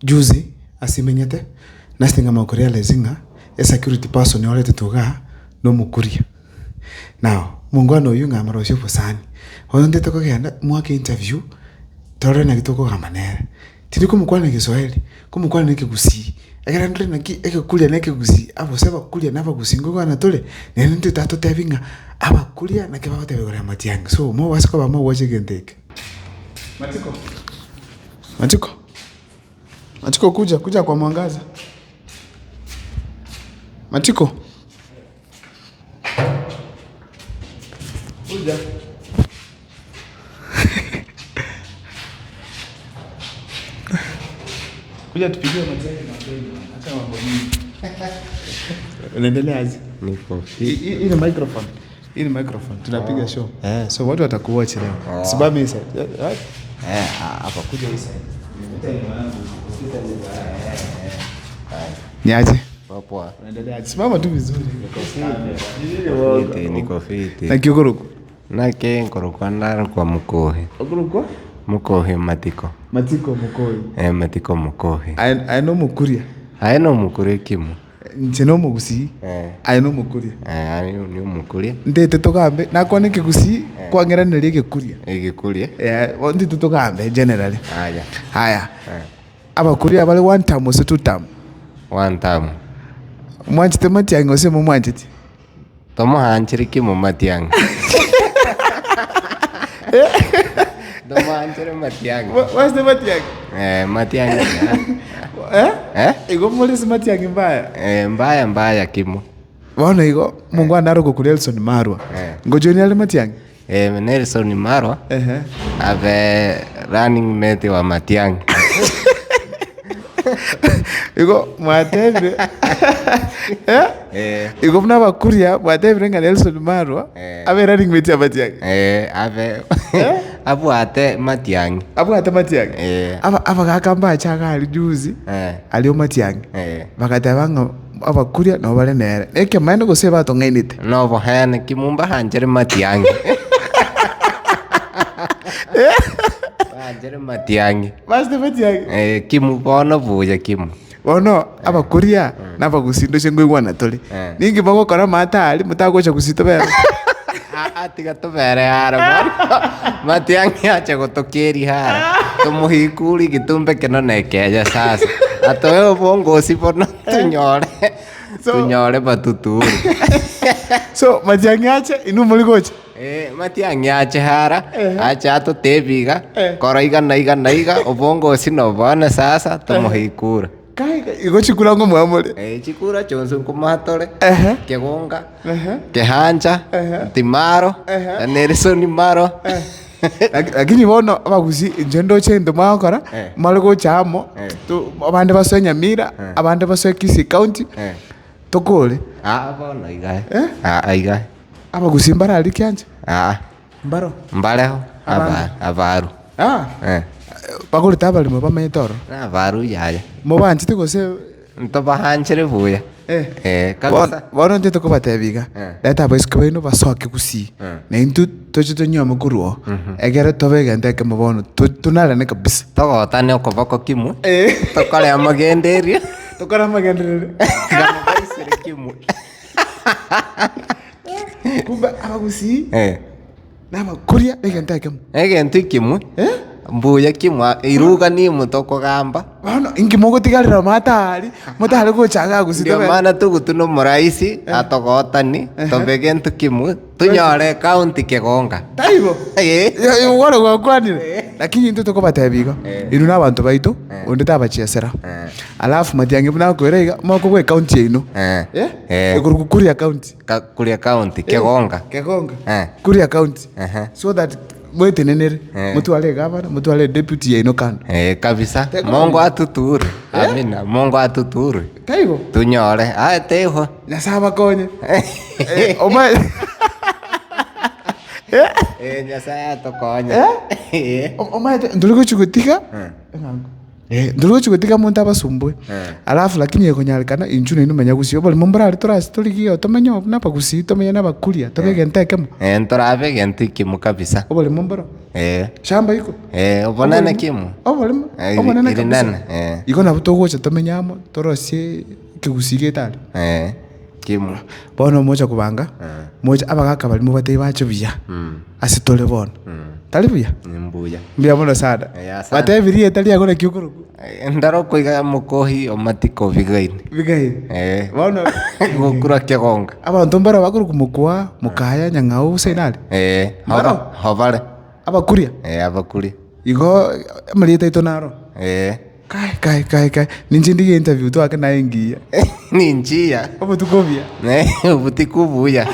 Juzi ase imenyete, nase nkamanya korealize ng'a esecurity person oretetwe igaa nomokuria. Now, omongwana oyio ng'a amarosie obosani, bono ntete kogenda mwake interview, torore naki tokogamba nere. Tindi komokwana egeswahili, nkomokwana na ekegusii, ekero ndore naki egekuria na ekegusii, abose abakuria na abagusii nkokwana tore, naende ntete atotebi ng'a abakuria naki bagoteba igoro ya matiang'i. So, mobase koba mogwacha egento eke. Matiko. Matiko, Matiko kuja, kuja kwa mwangaza. Matiko. Kuja. Kuja tupigie majani mapema. Acha mambo mingi. Unaendelea aje? Niko Hii hii ni microphone. Hii ni microphone. Tunapiga show. Eh, so watu watakuwatch leo. Simama hii side. Eh, eh. Eh, hapa kuja hii side. Ni aje? Poa. Unaendelea aje? Simama tu vizuri. Fiti, niko fiti. Na kiukuruku. Naki nkorokwa narokwa Mukohe. Okurukwa? Mukohe Matiko. Matiko Mukohe. Eh, Matiko Mukohe. Aye aye nomokuria. Aye nomokure ekimo. Inche nomogusii, Eh. aye nomokuria. Eh, aye ni omokuria. Ntete togambe, nakwane ekegusii, kwang'eraneria egekuria. Egekuria. Eh, bono ntete togambe generally. Aya. Aya, Eh. abakuria bare one term gose two term? One term. Mwanchete Matiang'i gose momwancheti? Tomoanchire ki Matiang'i? Tomoanchire Matiang'i. Mwanchete Matiang'i? Eh, Matiang'i. Eh? Eh? Igo more ase Matiang'i mbaya? Eh, mbaya mbaya kimo. Bono igo, omongwana nare ogokuria Nelson Marwa. Eh. Ngojoini are Matiang'i? Eh, Nelson Marwa Ehe. abe running mate wa Matiang'i. Igo mwatebire eh? Eh. Igo buna abakuria mwatebire ng'a Nelson Marwa Eh. abe running mate ya Matiang'i. Eh, abe abwate Matiang'i. Abwate Matiang'i. Eh. Aba abagaka mbache iga aria juzi Eh. aria o Matiang'i. Eh. Bagateba ng'a abakuria nabo bare nere. Ekemanyererio gose batong'ainete. Nobohene ki mombahanchere matiang'i? Bahanchere matiang'i. Baanchete matiang'i? Eh, kimu bono buya kimu. Bono abakuria na abagusii ndoche nkoigwana tore. Eh. Ninki mogokora amato aria motagocha gusii tobere? Aa tiga tobere ara bono. Matiang'i ache gotokeria ara. Tomohikuri gitumbe keno na ekeya sasa. Atoe obongosi bono tunyore. So- Tunyore batuturi. So matiang'i ache inwe mori gocha. Eh, matiang'i ache ara, Ehe. ache atotebie iga, Eh. kora iga na iga na iga, obongosi nobone sasa, tomohikure. Kai kai igo chikura ngomoa more. Eh, chikura chionsi nkomoa tore, Ehe. Kegonga, Ehe. Kehancha, Ehe. Timaro, Ehe. Nelson Maro. Laki- Lakini bono abagusii inche ndoche egento mwagokora, Eh. mware gocha amo, Eh. to abande basoe Nyamira, Eh. abande basoe Kisii county, Eh. tokore. Aa bono iga Eh? aa iga Abagusii mbararie kiancha? aa Mbaro? mbareo Abande? aba abaru Ah, eh. bagorete abarimo bamenyete ororo. Nabaru yaya Mobanchete gose ntobahanchere buya Eh. eh, Bono kabisa bono intwe tokobatebia iga, Eh. reta abaiseke baino basoke gusii, Eh. na intwe toche tonyuome korwa oo, ekere tobe egento ekemo bono, to- tonarane kabisa. Togotane okoboko kimwe Eh. tokore amagenderio Tokore amagenderero. Gano baisire kimwe Kumbe abagusii Eh. na abakuria negento ekemo. Egento ekimwe Eh? mbuya kimwe iruga nimwe tokogamba. Bono inki mogotigarera motari motari gocha iga gusii Ndio tobe maana togotuna omoraisi atogotani tobe egento kimwe tonyore ecounty kegonga. Taibo? Eh. Bono gwakwanire. Lakini intwe tokobatebia igo, inwe na abanto baito, onde tabachiesera. Alafu matiang'i buna akoira iga, mokogwa ecounty yaino. Eh. Eh? Eh. Ekorokwa Kuria County. Ka- Kuria County, Kegonga. Kegonga. Eh. Kuria County. Ehe. So that mwetenenere, Eh. motware egavana, motware deputy yaino kando. Eh, kabisa. Teko- Mungu atuture. Amina. Mungu atuture. Taibo? Tunyore. Aye teiho. Nyasaye abakonye. Eh, omae Eh, Nyasaye atokonye. Eh? Eh. Omaete ntori gochi gotiga Eh. eng'ango. Eh, ntorigochi gotiga monto abasumbue. Alafu lakini ekonyarekana intwe naintwe manya gusii oborimo mborare torase torigie oo tomenye oo buna abagusii tomenye na abakuria tobe egento ekemo. Eh, ntorabe egento ekemo kabisa. Oborimo mboro? Eh. Shamba iko? Eh, obonene kimo. Oborimo? Eh, Obonene iri kabisa. nene, eh. Igo nabo togocha tomenye amo, torosie ekegusii getare. Eh, kimo. Bono mocha kobanga, moche abagaka baria mobatebie bache buya, ase tore bono. Tari buya? Mbuya. Mbuya mono sana. Eh, asante. Batebi rieta riago naki okorokwa? Eh, Ndaro koiga mokohi omatiko bigaini. Bigaini. Eh. Bono Gokura kegonga. abanto mbaro bakorokwa mokwa, mokaya, nyang'au, gose inare? Eh, Mbaro? hoba, hobare. Abakuria? Eh, abakuria. Igo amarieta aito naro? Eh. Kai, kai, kai, kai. Ninche ndigie interview twake naye engiya. Ninchiya. Obotuko obuya. Eh, obotuko obuya.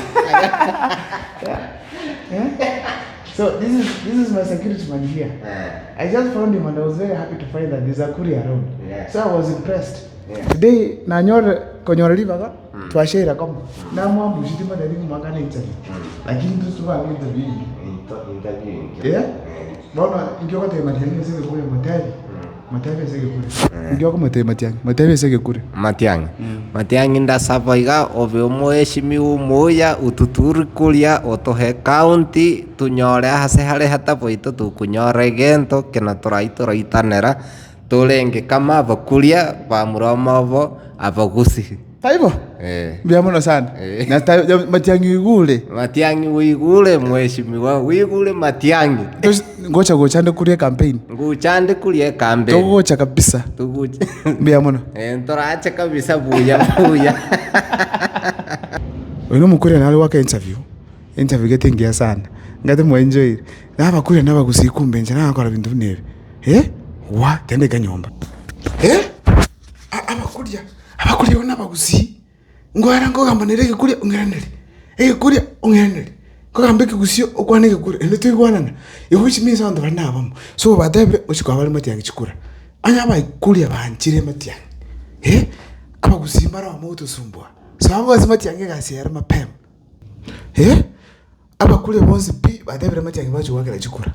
So this is this is my security man here. I just found him and I was very happy to find that there's a courier around. Yeah. So I was impressed. Yeah. Today nanyore konyora ribaga twashaira komo. Namwambushiti madari ng'umwakana interview. Lakini tutubange interview ingi. Yeah? Bono inki ogoteba Matiang'i ase egekure motebi. Motebi ase egekure. Inki okomotebia Matiang'i? Motebi ase egekure. Matiang'i. Matiang'i ndasaba iga obe omoheshimiwa omuya otuturi koria otohe county tonyore ase hare hataboito tokonyora egento kena torai toraitanera torenge kama abakuria bamura omobo abagusii. Taibo? Eh. Mbuya mono sana. Eh. Na ta- ya- Matiang'i oigure. Matiang'i oigure mheshimiwa oigure Matiang'i. Tos- Ngocha gocha nde kuria campaign. Ngocha nde kuria ecampaign. Togocha kabisa. Togocha. Mbuya mono. Eh, ntorache kabisa buya buya. Oyo nomokuria nare goaka interview, interview gete engiya sana, ngate mwaenjoyire, na abakuria na abagusii kumbe inche nagakora binto buna ebi, eh, wa tende iga nyomba, eh, a- abakuria. Abakuria bono abagusii, nkoera nkogamba nere egekuria ong'iraneri, egekuria ong'iraneri, nkogamba ekegusii okwane egekuria naende toigwanana, igo which means abanto baria na abamo. So batebire gochia koa bare matiang'i chikura, onye abakuria banchire matiang'i eh, abagusii mbare abamo gotosumbua, so abwo ase matiang'i egasi ere mapema eh. Abakuria bonsi pi batebire matiang'i bache goakera chikura.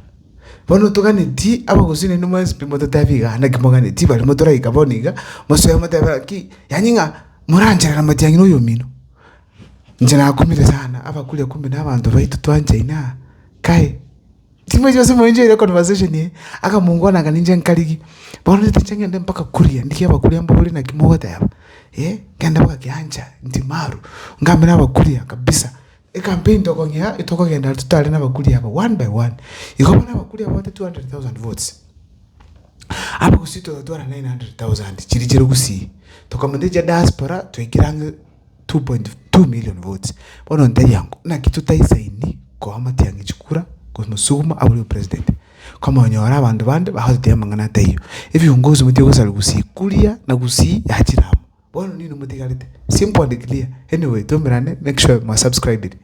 Bono toganetie abagusii naende mwensi pi mototebi igaa naki moganetie baria motoraika bono iga, mosoe motebe ng'aki, yaani ng'a morancherane matiang'i na oyomino. Inche nakumire sana, abakuria kumbe na abanto baito twanchaine aa, kai, timanyeti gose mwaenjoire econversation eye, akamongwana aka ninche nkarigia, bono inche ngende mpaka kuria, ndigie abakuria mbabore naki mogoteba, eh, ngende mpaka kiancha, ntimaru, ngambe na abakuria kabisa. Ecampaign tokong'ea etokogenda aria totare nabakuria aba one by one. Igo bono abakuria babwate 200,000 votes, abagusii togatwara 900,000 chiria chire gusii, tokamenta chia diaspora twaikire ang'e 2.2 million votes. Bono ntebi ango, naki totaisaini koa Matiang'i chikura komosuguma abore opresident? Komonyora abanto bande bagotebi amang'ana ataiyo. Ebiongozi motiga gosaria gusii kuria na gusii yachire amo. Bono ninwe motigarete, simple and clear, anyway tomerane make sure mwasubscribire.